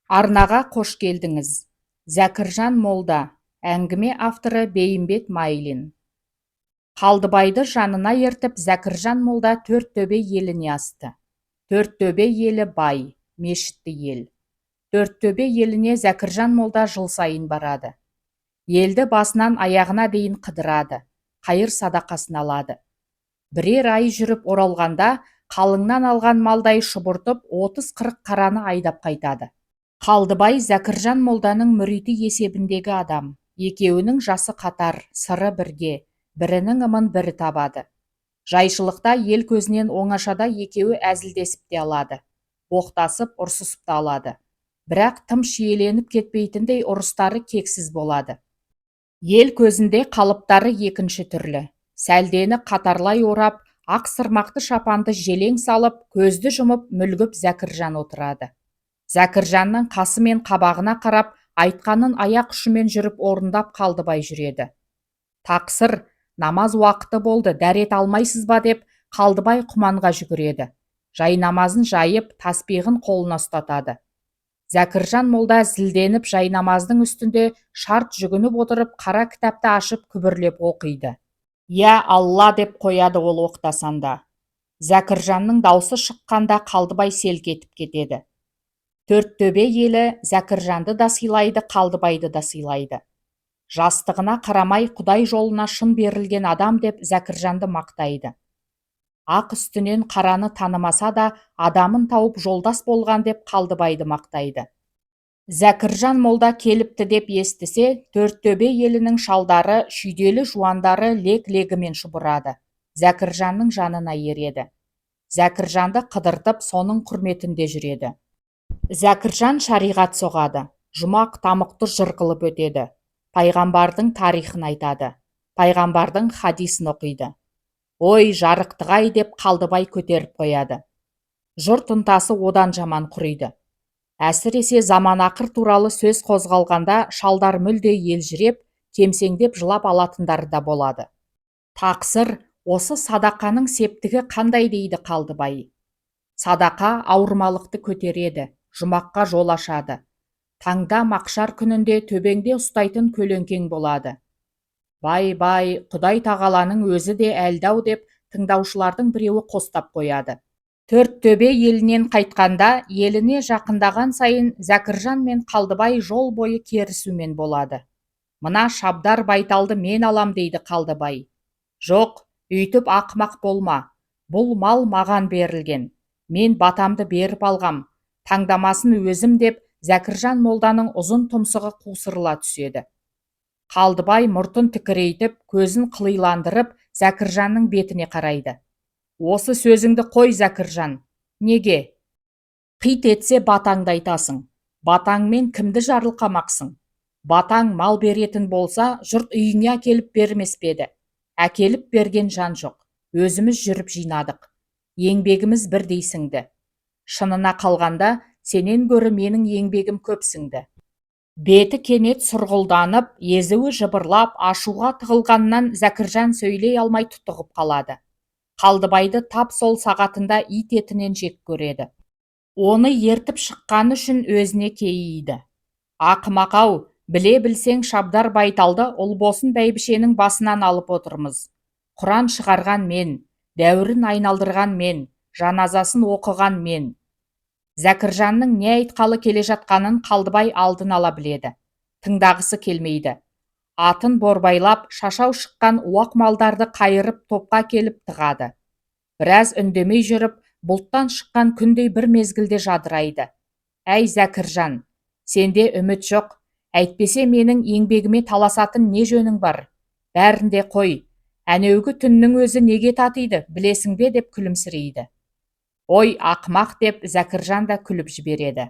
Арнаға қош келдіңіз! Зәкіржан молда. Әңгіме авторы Бейімбет Майлин. Қалдыбайды жанына ертіп, Зәкіржан молда Төрттөбе еліне асты. Төрттөбе елі бай, мешітті ел. Төрттөбе еліне Зәкіржан молда жыл сайын барады. Елді басынан аяғына дейін қыдырады, қайыр садақасын алады. Бірер ай жүріп оралғанда, қалыңнан алған малдай шұбыртып, 30-40 қараны айдап қайтады. Қалдыбай Зәкіржан молданың мүриті есебіндегі адам. Екеуінің жасы қатар, сыры бірге, бірінің ымын бірі табады. Жайшылықта ел көзінен оңашада екеуі әзілдесіп те алады, боқтасып, ұрсысып та алады. Бірақ тым шиеленіп кетпейтіндей ұрыстары кексіз болады. Ел көзінде қалыптары екінші түрлі. Сәлдені қатарлай орап, ақ сырмақты шапанды желең салып, көзді жұмып, мүлгіп Зәкіржан отырады. Зәкіржанның қасы мен қабағына қарап, айтқанын аяқ ұшымен жүріп орындап Қалдыбай жүреді. «Тақсыр, намаз уақыты болды, дәрет алмайсыз ба?» деп Қалдыбай құманға жүгіреді. Жайнамазын жайып, таспиғын қолына ұстатады. Зәкіржан молда зілденіп жайнамаздың үстінде шарт жүгініп отырып, қара кітапты ашып, күбірлеп оқиды. «Я Алла!» деп қояды ол оқтасанда. Зәкіржанның даусы шыққанда Қалдыбай селк етіп кетеді. Төрттөбе елі Зәкіржанды да сыйлайды, Қалдыбайды да сыйлайды. Жастығына қарамай, құдай жолына шын берілген адам деп Зәкіржанды мақтайды. Ақ үстінен қараны танымаса да, адамын тауып жолдас болған деп Қалдыбайды мақтайды. Зәкіржан молда келіпті деп естісе, Төрттөбе елінің шалдары, шүйделі жуандары лек-легімен шұбырады. Зәкіржанның жанына ереді. Зәкіржанды қыдыртып, соның құрметінде жүреді. Зәкіржан шариғат соғады, жұмақ тамұқты жыр қылып өтеді, пайғамбардың тарихын айтады, пайғамбардың хадисін оқиды. «Ой, жарықтық-ай!» деп Қалдыбай көтеріп қояды. Жұрт ынтасы одан жаман құриды. Әсіресе заман ақыр туралы сөз қозғалғанда шалдар мүлде елжіреп, кемсеңдеп жылап алатындары да болады. «Тақсыр, осы садақаның септігі қандай?» дейді Қалдыбай. «Садақа ауырмалықты көтереді, жұмаққа жол ашады. Таңда мақшар күнінде төбеңде ұстайтын көлеңкең болады». «Бай-бай, құдай тағаланың өзі де әлді-ау!» деп тыңдаушылардың біреуі қостап қояды. Төрттөбе елінен қайтқанда, еліне жақындаған сайын Зәкіржан мен Қалдыбай жол бойы керісумен болады. «Мына шабдар байталды мен алам», дейді Қалдыбай. «Жоқ, үйтіп ақымақ болма. Бұл мал маған берілген. Мен батамды беріп алғам. Таңдамасын өзім», деп Зәкіржан молданың ұзын тұмсығы қусырыла түседі. Қалдыбай мұртын тікірейтіп, көзін қылиландырып, Зәкіржанның бетіне қарайды. «Осы сөзіңді қой, Зәкіржан!» «Неге?» «Қит етсе, батаңды айтасың. Батаңмен кімді жарылқамақсың? Батаң мал беретін болса, жұрт үйіңе әкеліп бермес пе еді? Әкеліп берген жан жоқ. Өзіміз жүріп жинадық. Еңбегіміз бірдей сіңді. Шынына қалғанда, сенен гөрі менің еңбегім көп сіңді». Беті кенет сұрғылданып, езуі жыбырлап, ашуға тығылғаннан Зәкіржан сөйлей алмай тұтығып қалады. Қалдыбайды тап сол сағатында ит етінен жек көреді. Оны ертіп шыққаны үшін өзіне кейиді. «Ақымақ-ау, біле білсең, шабдар байталды Ұлбосын бәйбішенің басынан алып отырмыз. Құран шығарған мен, дәуірін айналдырған мен, жаназасын оқыған мен». Зәкіржанның не айтқалы келе жатқанын Қалдыбай алдын ала біледі. Тыңдағысы келмейді. Атын борбайлап, шашау шыққан уақ малдарды қайырып, топқа келіп тығады. Біраз үндемей жүріп, бұлттан шыққан күндей бір мезгілде жадырайды. «Әй, Зәкіржан, сенде үміт жоқ. Әйтпесе менің еңбегіме таласатын не жөнің бар? Бәрін де қой. Әнеугі түннің өзі неге татиды, білесің бе?» деп күлімсірейді. «Ой, ақымақ!» деп Зәкіржан да күліп жібереді.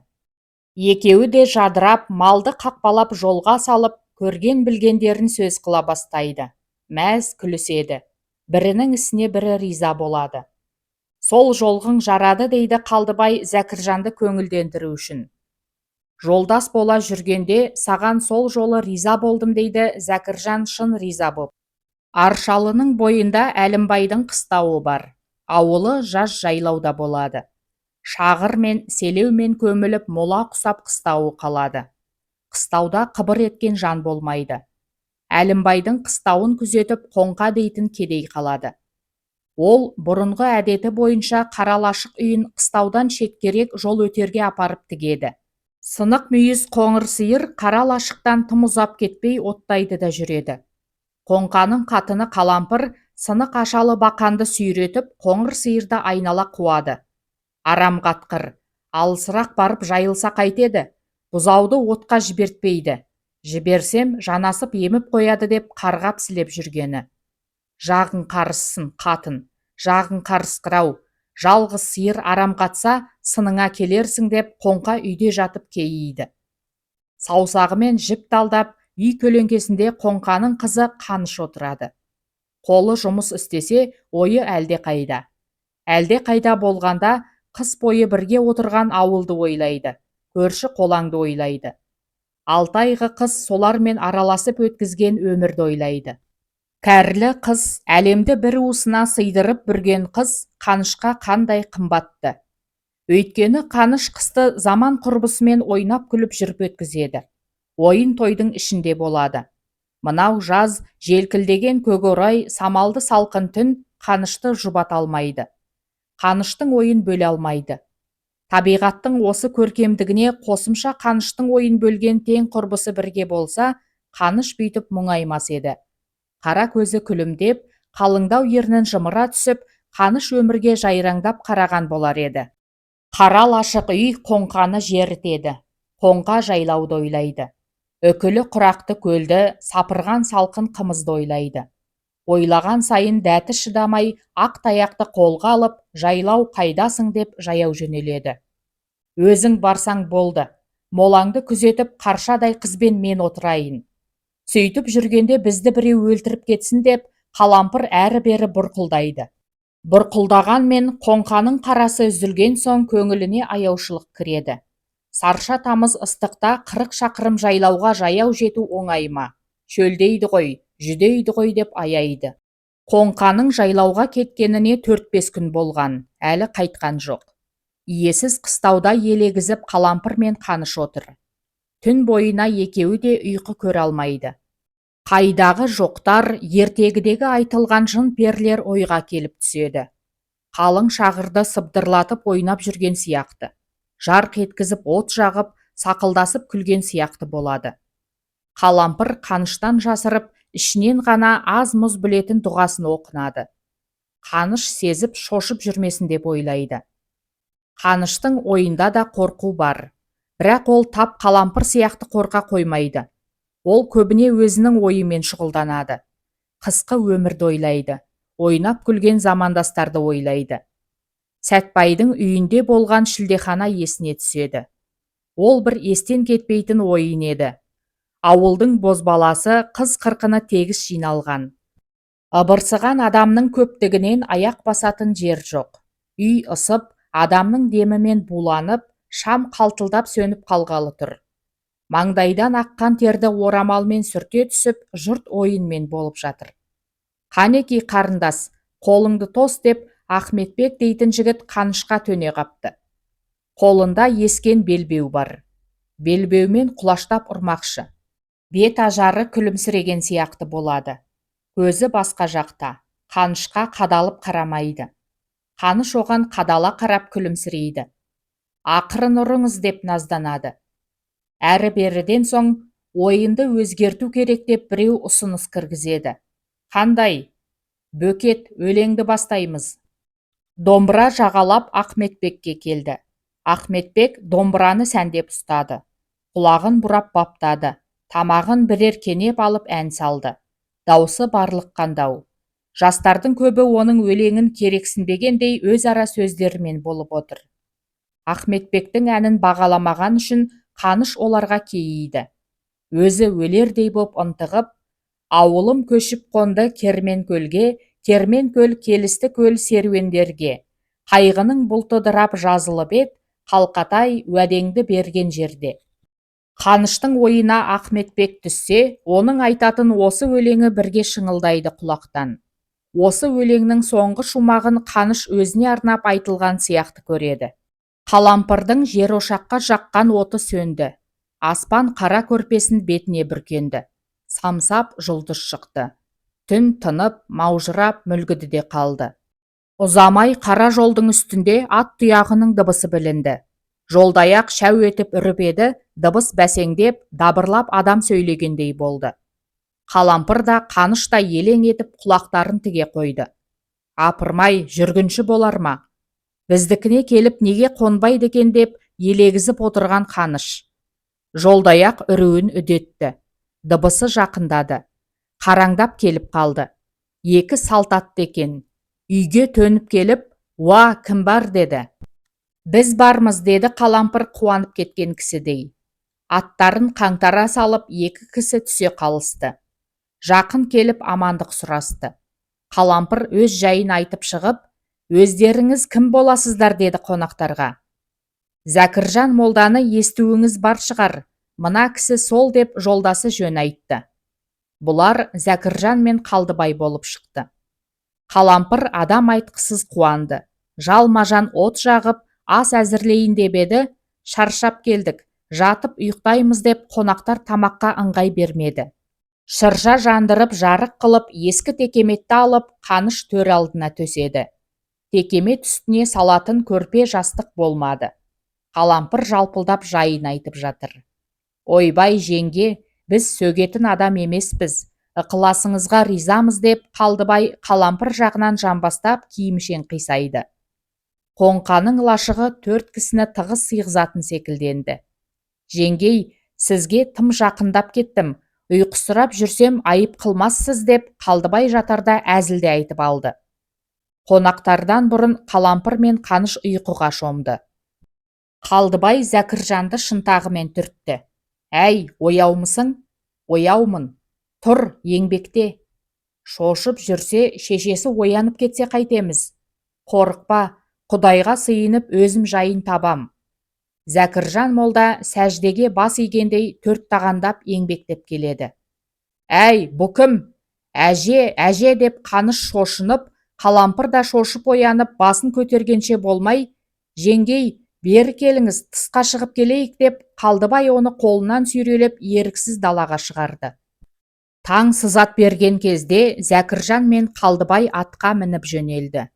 Екеуі де жадырап, малды қақпалап жолға салып, көрген білгендерін сөз қыла бастайды. Мәз күліседі. Бірінің ісіне бірі риза болады. «Сол жолғың жарады», дейді Қалдыбай Зәкіржанды көңілдендіру үшін. «Жолдас бола жүргенде саған сол жолы риза болдым», дейді Зәкіржан шын риза боп. Аршалының бойында Әлімбайдың қыстауы бар. Ауылы жаз жайлауда болады. Шағырмен, селеумен көміліп, мола құсап қыстауы қалады. Қыстауда қыбыр еткен жан болмайды. Әлімбайдың қыстауын күзетіп Қоңқа дейтін кедей қалады. Ол бұрынғы әдеті бойынша қара лашық үйін қыстаудан шеткерек жол өтерге апарып тігеді. Сынық мүйіз қоңыр сиыр қара лашықтан тым ұзап кетпей оттайды да жүреді. Қоңқаның қатыны Қалампыр сынық ашалы бақанды сүйретіп, қоңыр сиырды айнала қуады. Арам қатқыр, алысырақ барып жайылса қайтеді, бұзауды отқа жібертпейді, жіберсем жанасып еміп қояды деп қарғап-сілеп жүргені. Жағың қарыссын, қатын, жағың қарысқыр-ау, жалғыз сиыр арам қатса, сыныңа келерсің деп Қоңқа үйде жатып кейиді. Саусағымен жіп талдап, үй көлеңкесінде Қоңқаның қызы Қаныш отырады. Қолы жұмыс істесе, ойы әлдеқайда. Әлдеқайда болғанда қыс бойы бірге отырған ауылды ойлайды, көрші-қолаңды ойлайды. 6 айғы қыс солармен араласып өткізген өмірді ойлайды. Кәрлі қыз, әлемді бір уысына сыйдырып бүрген қыз Қанышқа қандай қымбатты. Өйткені Қаныш қысты заман құрбысымен ойнап күліп жүріп өткізеді. Ойын тойдың ішінде болады. Мынау жаз, желкілдеген көкорай, самалды салқын түн Қанышты жұбата алмайды. Қаныштың ойын бөле алмайды. Табиғаттың осы көркемдігіне қосымша Қаныштың ойын бөлген тең құрбысы бірге болса, Қаныш бүйтіп мұңаймас еді. Қара көзі күлімдеп, қалыңдау ернін жымыра түсіп, Қаныш өмірге жайраңдап қараған болар еді. Қара лашық үй Қоңқаны жерітеді. Қоңқа жайлауды ойлайды. Үкілі құрақты көлді, сапырған салқын қымызды ойлайды. Ойлаған сайын дәті шыдамай, ақ таяқты қолға алып, жайлау қайдасың деп жаяу жөнеледі. Өзің барсаң болды, молаңды күзетіп қаршадай қызбен мен отырайын. Сөйтіп жүргенде бізді біреу өлтіріп кетсін деп Қалампыр әрі-бері бұрқылдайды. Бұрқылдағанмен Қоңқаның қарасы үзілген соң көңіліне аяушылық кіреді. Сарша тамыз ыстықта 40 шақырым жайлауға жаяу жету оңай ма? Шөлдейді ғой, жүдейді ғой деп аяйды. Қоңқаның жайлауға кеткеніне 4-5 күн болған, әлі қайтқан жоқ. Иесіз қыстауда елегізіп Қалампыр мен Қаныш отыр. Түн бойына екеуі де ұйқы көре алмайды. Қайдағы жоқтар, ертегідегі айтылған жын-перілер ойға келіп түседі. Қалың шағырды сыбдырлатып ойнап жүрген сияқты. Жарқ еткізіп от жағып, сақылдасып күлген сияқты болады. Қалампыр Қаныштан жасырып, ішінен ғана аз-мұз білетін дұғасын оқынады. Қаныш сезіп шошып жүрмесін деп ойлайды. Қаныштың ойында да қорқу бар. Бірақ ол тап Қалампыр сияқты қорқа қоймайды. Ол көбіне өзінің ойымен шұғылданады. Қысқы өмірді ойлайды. Ойнап күлген замандастарды ойлайды. Сәтбайдың үйінде болған шілдехана есіне түседі. Ол бір естен кетпейтін ойын еді. Ауылдың бозбаласы қыз-қырқыны тегіс жиналған. Ыбырсыған адамның көптігінен аяқ басатын жер жоқ. Үй ысып, адамның демімен буланып, шам қалтылдап сөніп қалғалы тұр. Маңдайдан аққан терді орамалмен сүрте түсіп, жұрт ойынмен болып жатыр. Қанеки қарындас, қолыңды тос деп Ахметбек дейтін жігіт Қанышқа төне қапты. Қолында ескен белбеу бар. Белбеумен құлаштап ұрмақшы. Бет ажары күлімсіреген сияқты болады. Көзі басқа жақта, Қанышқа қадалып қарамайды. Қаныш оған қадала қарап күлімсірейді. Ақырын ұрыңыз деп назданады. Әрі-беріден соң ойынды өзгерту керек деп біреу ұсыныс кіргізеді. Қандай? Бөкет, өлеңді бастаймыз. Домбыра жағалап Ахметбекке келді. Ахметбек домбыраны сәндеп ұстады. Құлағын бұрап баптады. Тамағын бірер кенеп алып ән салды. Даусы барлыққандау. Жастардың көбі оның өлеңін керексінбегендей өзара сөздерімен болып отыр. Ахметбектің әнін бағаламаған үшін Қаныш оларға кейиді. Өзі өлердей боп ынтығып, ауылым көшіп қонды Кермен көлге, Кермен көл келісті көл серуендерге. Қайғының бұлты ыдырап жазылып ед, қалқатай уәдеңді берген жерде. Қаныштың ойына Ахметбек түссе, оның айтатын осы өлеңі бірге шыңылдайды құлақтан. Осы өлеңнің соңғы шумағын Қаныш өзіне арнап айтылған сияқты көреді. Қалампырдың жерошаққа жаққан оты сөнді. Аспан қара көрпесін бетіне бүркенді. Самсап жұлдыз шықты. Түн тынып, маужырап, мүлгіді де қалды. Ұзамай қара жолдың үстінде ат тұяғының дыбысы білінді. Жолдаяқ шәу етіп үріп еді, дыбыс бәсеңдеп, дабырлап адам сөйлегендей болды. Қалампыр да, Қаныш та елең етіп құлақтарын тіге қойды. Апырмай, жүргінші болар ма? Біздікіне келіп неге қонбайды екен деп елегізіп отырған Қаныш. Жолдаяқ үруін үдетті. Дыбысы жақындады. Қараңдап келіп қалды. Екі салт атты екен. Үйге төніп келіп, «Уа, кім бар?» деді. Біз бармыз, деді Қалампыр қуанып кеткен кісідей. Аттарын қаңтара салып, екі кісі түсе қалысты. Жақын келіп амандық сұрасты. Қалампыр өз жайын айтып шығып, өздеріңіз кім боласыздар деді қонақтарға. Зәкіржан молданы естуіңіз бар шығар, мына кісі сол деп жолдасы жөн айтты. Бұлар Зәкіржан мен Қалдыбай болып шықты. Қалампыр адам айтқысыз қуанды. Жалма-жан от жағып, ас әзірлейін деп еді, шаршап келдік, жатып ұйықтаймыз деп қонақтар тамаққа ыңғай бермеді. Шырша жандырып жарық қылып, ескі текеметті алып, Қаныш төр алдына төседі. Текемет үстіне салатын көрпе жастық болмады. Қалампыр жалпылдап жайын айтып жатыр. Ойбай, жеңге, біз сөгетін адам емеспіз, ықыласыңызға ризамыз деп Қалдыбай Қалампыр жағынан жамбастап киімшең қисайды. Қоңқаның лашығы төрт кісіні тығыз сыйғызатын секілденді. Жеңгей, сізге тым жақындап кеттім, ұйқысырап жүрсем айып қылмассыз деп Қалдыбай жатарда әзіл де айтып алды. Қонақтардан бұрын Қалампыр мен Қаныш ұйқыға шомды. Қалдыбай Зәкіржанды шынтағымен түртті. Әй, ояумысың? Ояумын. Тұр, еңбекте. Шошып жүрсе, шешесі оянып кетсе қайтеміз? Қорықпа, Құдайға сыйынып өзім жайын табам. Зәкіржан молда сәждеге бас игендей төрт тағандап еңбектеп келеді. Әй, бұ кім? Әже, әже деп Қаныш шошынып, Қалампыр да шошып оянып, басын көтергенше болмай, жеңгей, бері келіңіз, тысқа шығып келейік деп Қалдыбай оны қолынан сүйрелеп еріксіз далаға шығарды. Таң сызат берген кезде Зәкіржан мен Қалдыбай атқа мініп жөнелді.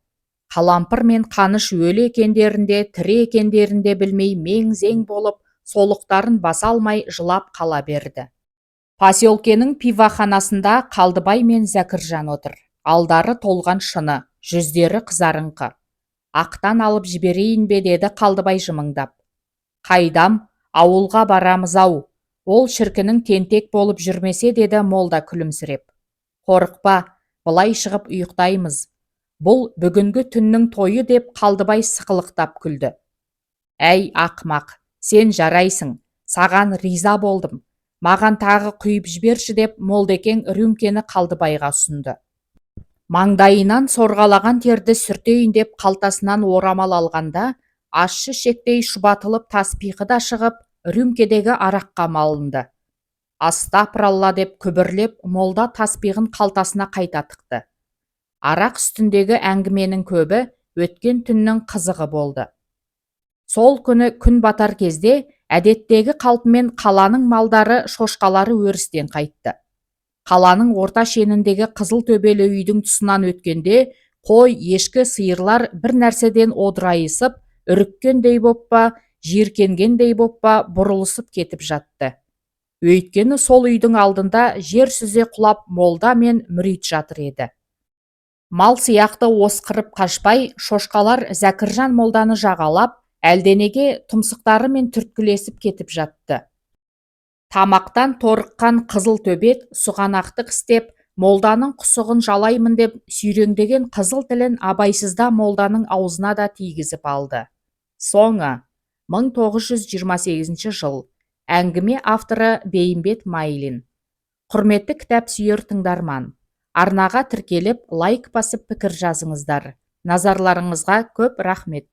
Қалампыр мен Қаныш өлі екендерінде, тірі екендерінде білмей мең-зең болып, солықтарын баса алмай жылап қала берді. Поселкенің пивоханасында Қалдыбай мен Зәкіржан отыр. Алдары толған шыны, жүздері қызарыңқы. Ақтан алып жіберейін бе деді Қалдыбай жымыңдап. Қайдам, ауылға барамыз-ау. Ол шіркінің тентек болып жүрмесе деді молда күлімсіреп. Қорықпа, былай шығып ұйықтаймыз. Бұл бүгінгі түннің тойы деп Қалдыбай сықылықтап күлді. Әй, ақмақ, сен жарайсың, саған риза болдым. Маған тағы құйып жіберші деп молдекең рюмкені Қалдыбайға ұсынды. Маңдайынан сорғалаған терді сүртейін деп қалтасынан орамал алғанда, ащы шектей шұбатылып таспиқы да шығып, рюмкедегі араққа малынды. Астапыралла деп күбірлеп молда таспиғын қалтасына қайта тықты. Арақ үстіндегі әңгіменің көбі өткен түннің қызығы болды. Сол күні күн батар кезде әдеттегі қалпымен қаланың малдары, шошқалары өрістен қайтты. Қаланың орта шеніндегі қызыл төбелі үйдің тұсынан өткенде қой, ешкі, сиырлар бір нәрседен одырайысып, үріккендей боп па, жиіркенгендей боп па, бұрылысып кетіп жатты. Өйткені сол үйдің алдында жер сүзе құлап молда мен мүрит жатыр еді. Мал сияқты осқырып қашпай, шошқалар Зәкіржан молданы жағалап, әлденеге тұмсықтарымен түрткілесіп кетіп жатты. Тамақтан торыққан қызыл төбет сұғанақтық істеп, молданың құсығын жалаймын деп сүйреңдеген қызыл тілін абайсызда молданың аузына да тигізіп алды. Соңы 1928 жыл. Әңгіме авторы Бейімбет Майлин. Құрметті кітап сүйер тыңдарман, арнаға тіркеліп, лайк басып пікір жазыңыздар. Назарларыңызға көп рахмет.